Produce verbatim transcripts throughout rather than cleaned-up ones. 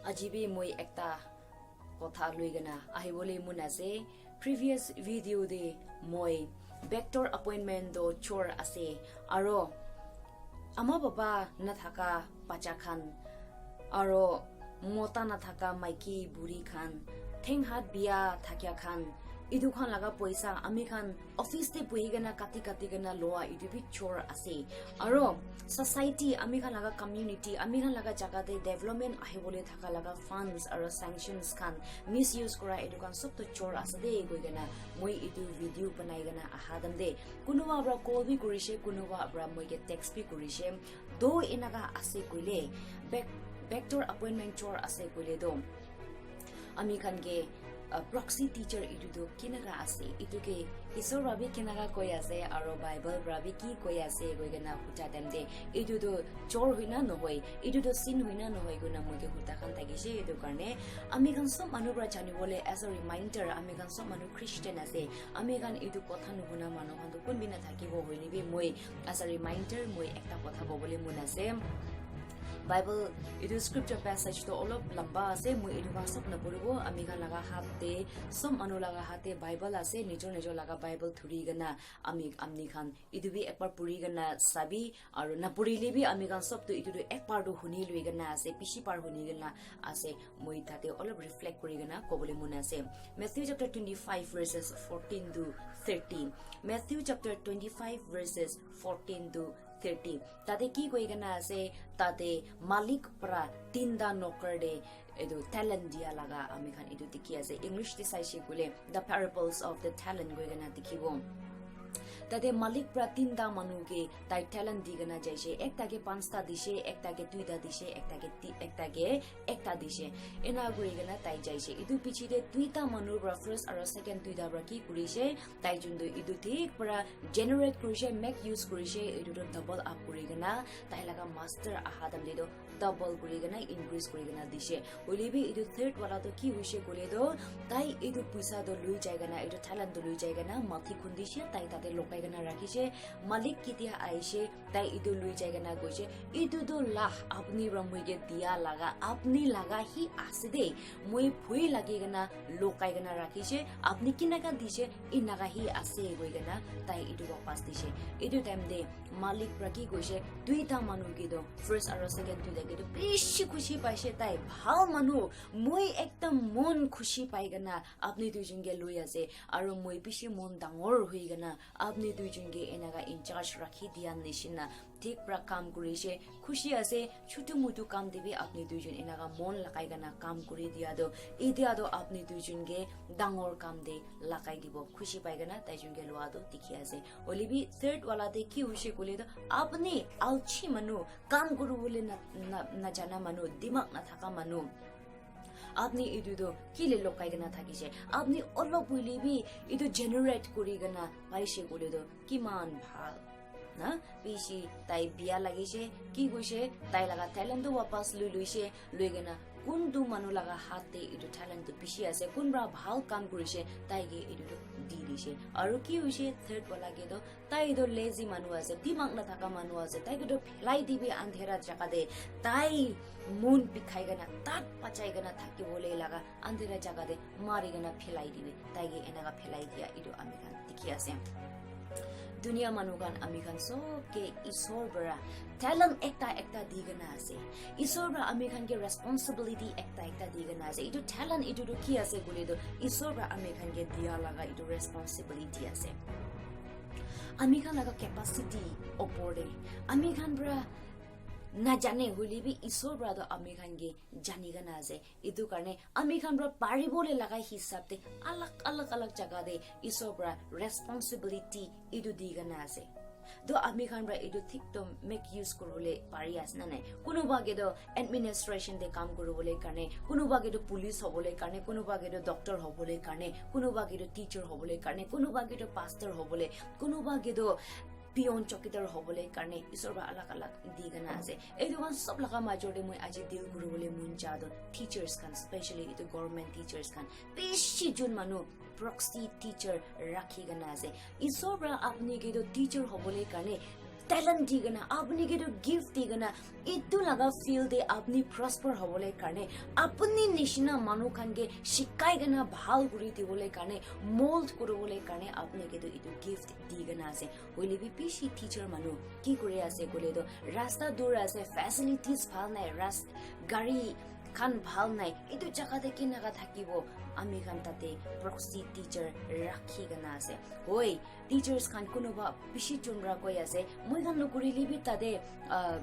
Aji bi moi ekta kotha lui kena ahibole mon ase. Previous video te moi backdoor appointment toh chor ase, aro ama baba nathaka bacha khan, aro mota nathaka maiki buri khan, theng hat bia thakia khan, etu khan laga poisa ami khan office te buhi kena kati kati kena loa, etu bi chor ase. Aro society, ami khan laga community, ami khan laga jaga te development ahibole thaka laga funds aro sanctions khan misuse kora, etu khan sob toh chor ase de koi kena moi etu video banai kena aha time te kunuba para call bi kurishe, kunuba para moi ke text bi kurishe. Do enaka ase koile, back, backdoor appointment chor ase koile do ami khan ke, uh, proxy teacher etu tu kinaka ase, etu ke Isor para bi kinaka koi ase, aro Bible para bi ki koi ase koi kena huta time te, etu tu chor hoina nohoi, etu tu sin hoina nohoi koina moi ke huta khan thakishe. Etu karne ami khan sob manu para jani bole, as a reminder, ami khan sob manu Christian ase, ami khan etu kotha nuhuna manu khan tu kun bi na thakibo, hoile bi moi as a reminder moi ekta kotha kobole mon ase. Bible, etu scripture passage to olop lamba ase, moi etu khan sob napuribo. Ami khan laga hat te, sob manu laga hat te Bible ase, nijor nijor laga Bible thuri kena ami, amni khan etu bi ekbar puri kena sabi, aru napurile bi ami khan sob tu etu tu ekbar tu huni lui kena ase, bishi bar huni kena ase. Moi tate olop reflect kuri kena kobole mon ase. Matthew chapter twenty-five verses fourteen to thirteen. Matthew chapter twenty-five verses fourteen to thirty. Tate ki koi kena ase, tate malik para tinta nokar de etu talent dia laga ami khan etu dikhi ase. English te saishe koile, The Parables of the Talent koi kena dikhibo. Tate malik para tinta manu ke tai talent di kena jaishe. Ekta ke panchta dishe, ekta ke duita dishe, ekta ke ti-, ekta ke ekta dishe. Ena kuri kena tai jaishe. Etu piche te duita manu para first aro second duita para ki kurishe, tai jun tu etu thik para generate kurishe, make use kurishe, etu tu double up kuri kena tai laga master aha time te tu double kuri kena increase kuri kena dishe. Hoile bi etu third wala tu ki hoishe koile tu, tai etu puisa tu lui jai kena, etu talent tu lui jai kena mati khundishe, tai tate lokai kena rakhishe. Malik ketia aishe, tai etu lui jai kena koishe, "Etu tu la apni para moi ke dia laga, apni laga hi ase de, moi bhoi lagi kena lokai kena rakhishe, apni kinaka dishe, enaka hi ase," koi kena tai etu wapas dishe. Etu time te malik para ki koishe, duita manu ke tu, first aro second duita ke tu bishi khushi paishe tai, "Bhal manu, moi ekdam mon khushi pai kena apni duijun ke lui ase, aro moi bishi mon dangor hui kena apni duijun ke enaka in charge rakhi dia nishina thik para kam kurishe, khushi ase, chutu mutu kam te bi apni duijun enaka mon lagai kena kam kuri dia tu, etia tu apni duijun ke dangor kam te lagai dibo," khushi pai kena tai jun ke lua tu dikhi ase. Hoile bi third wala te ki hoishe koile tu, "Apni alchi manu, kam kuri bole na, na, na jana manu, dimag na thaka manu, apni etu tu kile lokai kena thakishe? Apni olop hoile bi etu generate kuri kena paishe koile tu kiman bhal." Na, bishi tai bia lagishe, ki koishe, tai laga talent tu wapas lui luishe, lui kena kuntu manu laga hat te etu talent tu bishi ase, kun para bhal kam kurishe, tai ke etu tu di dishe. Aru ki hoishe, third wala ke tu, "Tai tu lazy manu ase, dimag na thaka manu ase, tai ke tu phelai dibi andhera jaga te, tai mon bikhai kena, tat pachai kena thaki bole laga andhera jaga te mari kena phelai dibi," tai ke enaka phelai dia etu ami khan dikhi ase. Dunia manu khan ami khan sob ke Isor para talent ekta ekta di kena ase. Isor para ami khan ke responsibility ekta ekta di kena ase. Etu talent etu tu ki ase koile tu, Isor para ami khan ke dia laga etu responsibility ase. Ami khan laga capacity opor te ami khan para najane hoile bi Isor para tu ami khan ke jani kena ase. Etu karne ami khan para pari bole laga hisab te alag alag alag jaga te Isor para responsibility etu di kena ase. To ami khan para etu thik to make use kuri bole pari ase na nai? Kunuba ke to administration te kam kuri bole karne, kunuba ke to police hobole karne, kunuba ke to doctor hobole karne, kunuba ke to teacher hobole karne, kunuba ke to pastor hobole, kunuba ke to peon chowkidar hobole karne Isor para alag alag di kena ase. Etu khan sob laga major te moi aji deal kuri bole mon ja to teachers khan, specially etu government teachers khan, bishi jun manu proxy teacher rakhi kena ase. Isor para apni ke to teacher hobole karne talent di kena, apni ke tu gift di kena, itu laga field te apni prosper hobole karne, apni nishina manu khan ke shikai kena bhal kuri dibole karne, mold kuribole karne apni ke tu itu gift di kena ase. Hoile bi bishi teacher manu ki kuri ase koile tu, rasta dur ase, facilities bhal nai, ras gari khan bhal nai, itu jaga te kinaka thakibo? Ami khan tate proxy teacher rakhi kena ase. Hoi, teachers khan kunuba bishi jon para koi ase, moi khan nukuri le bi tate, ah,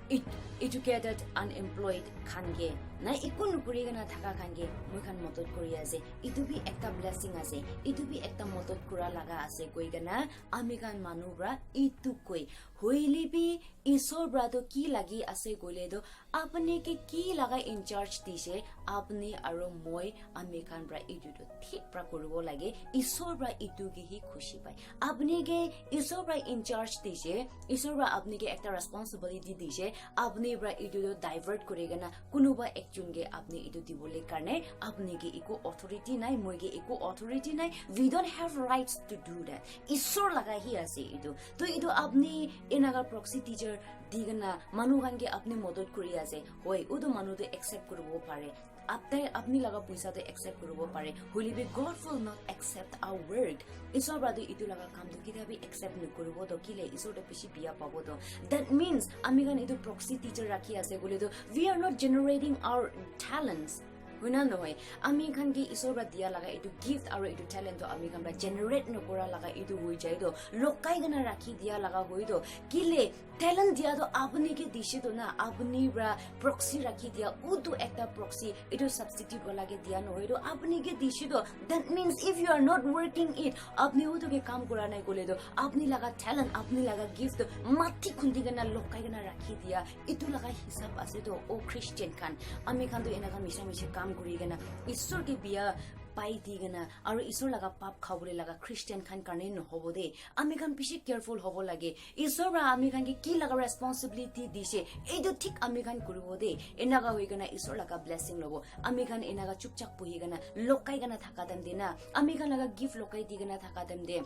ed- educated unemployed khan ke, na eku nukuri kena thaka khan ke moi khan modot kuri ase. Itu bi ekta blessing ase, itu bi ekta modot kura laga ase koi kena ami khan manu para itu koi. Hoile bi Isor para tu ki lagi ase koile tu, apni ke ki laga in charge dise, apni aru moi, ami khan para itu tu thik para kuribo lage. Isor para itu ke hi khushi pai. Apni ke Isor para in charge dise, Isor para apni ke ekta responsibility dise, apni para itu tu divert kuri kena kunuba ekjon ke apni itu dibole karne apni ke eku authority nai, moi ke eku authority nai. We don't have rights to do that. Isor laga hi ase itu. To itu apni enaka proxy teacher di kena manu khan ke apni modot kuri ase. Hoi, utu manu tu accept kuribo pare. Apni, apni laga poisa tu accept kuribo pare. Hoile bi God will not accept our work. Isor para tu itu laga kam tu ketia bi accept nukuribo to, kile Isor tu bishi biya pabo to. That means ami khan itu proxy teacher rakhi ase koile tu, we are not generating our talents. Hoi na nohoi? Ami khan ke Isor para dia laga itu gift aru itu talent to ami khan para generate nokura laga itu hoi jai to, lokai kena rakhi dia laga hoi to. Kile talent dia to apni ke dise to na, apni para proxy rakhi dia, utu ekta proxy, itu substitute wala ke dia nohoi to, apni ke dise to. That means if you are not working it, apni utu ke kam kura nai koile to, apni laga talent, apni laga gift to mati khundi kena lokai kena rakhi dia, itu laga hisab ase to. O Christian khan, ami khan to enaka misha misha kam kuri kena Isor ke biya pai di kena aru Isor laga pap khabole laga Christian khan karne nohobo de. Ami khan bishi careful hobo lage. Isor para ami khan ke ki laga responsibility dise, etu thik ami khan kuribo de. Enaka hoi kena Isor laga blessing lobo. Ami khan enaka chupchak buhi kena, lokai kena thaka time de na, ami khan laga gift lokai di kena thaka time de,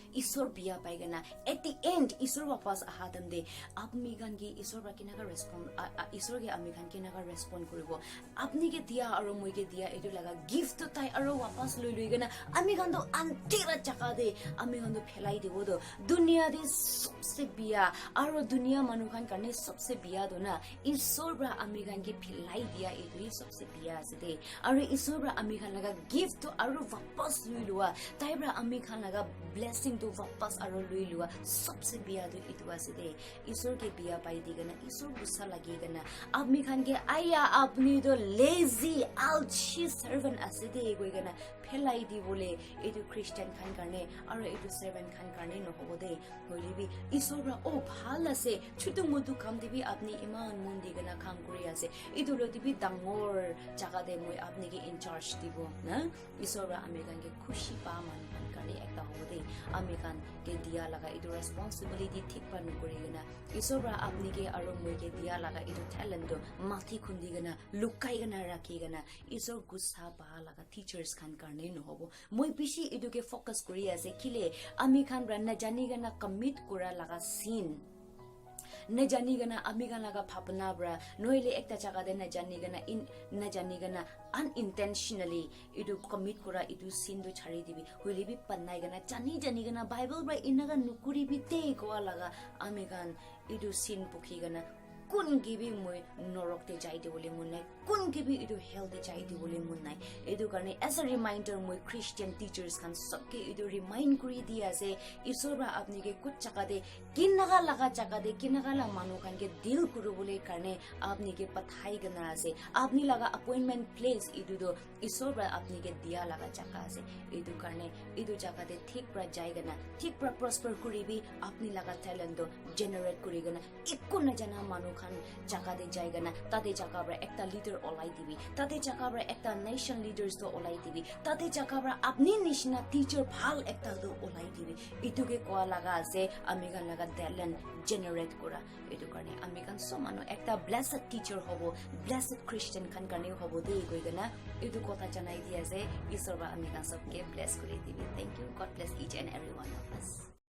Isor biya pai kena, at the end, Isor wapas aha time de, apni khan ke Isor para kinaka respond, a, a, Isor ke ami khan kinaka respond kuribo? Apni ke dia aru moi ke dia, etu laga gift to tai aru wapas loi loi kena, ami khan to antira jaga de, ami khan to phelai dibo to. Dunia de sobse biya, aru dunia manu khan karne sobse biya to na, Isor para ami khan ke phelai dia, etu hi sobse biya ase de. Aru Isor para ami khan laga gift to aru wapas loi lua, tai para ami khan laga blessing to wapas aru loi lua, sobse biya to etu ase de. Isor ke biya pai di kena, Isor gusa lagi kena, ami khan ke, "Aya, apni to lazy, alchi servant ase de," koi kena phelai dibole, etu Christian khan karne aru etu servant khan karne nohobo de. Hoile bi Isor para, "Oh, bhal ase, chutu mutu kam te bi apni iman mon di kena kam kuri ase, etu loi te bi dangor jaga te moi apni ke in charge dibo na." Isor para ami khan ke khushi pa manu khan karne ekta hobo de. Ami khan ke dia laga etu responsibility thik pa nukuri kena, Isor para apni ke aru moi ke dia laga etu talent to mati khundi kena, lukai kena rakhi kena, Isor gusa pa laga teachers khan karne nohobo. Moi bishi etu ke focus kuri ase, kile ami khan para najani kena commit kura laga sin, najani kena ami khan laga bhabna para, nohile ekta jaga de najani kena in, najani kena unintentionally etu commit kura etu sin to chari dibi. Hoile bi banai kena, jani jani kena, Bible para enaka nukuri bi te koa laga, ami khan etu sin bukhi kena, kun ke bi moi norok te jai dibole mon nai, kun ke bi etu hell te jai dibole mon nai. Etu karne as a reminder, moi Christian teachers khan sob ke etu remind kuri di ase, Isor para apni ke kuch jaga te, kinaka laga jaga te, kinaka la manu khan ke deal kuribole karne apni ke pathai kena ase. Apni laga appointment place etu to Isor para apni ke dia laga jaga ase. Etu karne etu jaga te thik para jai kena, thik para prosper kuri bi, apni laga talent to generate kuri kena, eku najana manu khan jaga te jai kena, tate jaga para ekta leader olai dibi, tate jaga para ekta nation leaders to olai dibi, tate jaga para apni nishina teacher bhal ekta to olai dibi. Etu ke koa laga ase, ami khan laga talent generate kura. Etu karne ami khan sob manu ekta blessed teacher hobo, blessed Christian khan karne hobo de koi kena etu kotha janai di ase. Isor para ami khan sob ke bless kuri dibi. Thank you. God bless each and every one of us.